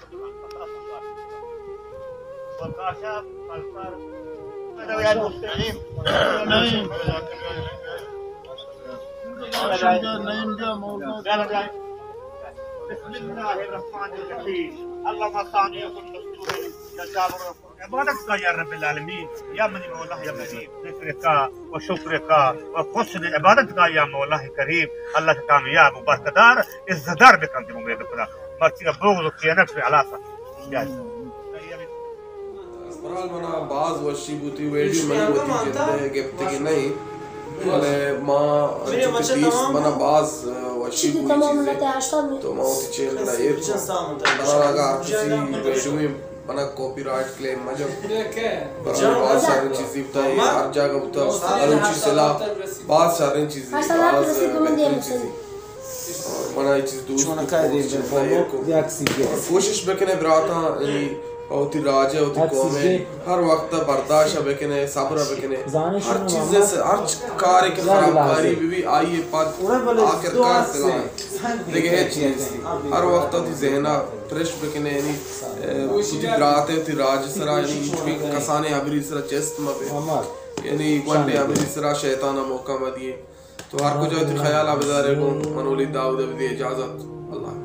بسم الله الرحمن الرحیم. اللهم صل وسلم. عبادت کا یا رب العالمین، یا منی مولا، یا منی ذکر کا و شکر کا و حسن عبادت کا یا مولا کریم، اللہ کا کامیاب و برکتدار، عزتدار بکن دی امید خدا. مرچی کا بغض و کینت پہ اللہ سا. بہرحال منا باز وشی بوتی، ویڈیو منی وتی جند ء گپتگی نہیں، بلے ما چونکہ دیست منا باز وشی بوتی چیزے، تو ما وتی چینل ء ایر کت. بہرحال اگاں ہر کسی ویڈیو منا کاپی رائٹ کلیم مجن. پر باز شریں چیزی بوتا، ہر جاگہ بوتا، بلوچی سلاح، باز شریں چیزی، باز بہترین چیزی. اور منا یہ چیز دوست بوت، اور کوشش بکنے براتاں، یعنی وتی راج ء، وتی قوم ء ہر وقت ء برداشت ء بکنے، صبر ء بکنے. ہر چیز ء س-، ہر چ-، کارے کہ خرابکاری بہ بی، آئی ء پد آخرکار سلاہ انت. دگہ ہچ نیست. ہر وقت ء وتی ذہن ء فریش بکنے، یعنی، ء، وتی برات ء وتی راج ء سرا، یعنی، انچو کہ کسانیں ہبری سرا چست مہ بے. یعنی، گونڈیں ہبری سرا شیطان ء موقع مہ دیے. تو ہر کجا وتی خیال ء بدارے گوں. من ولید داؤد ء بدے اجازت. اللہ حافظ.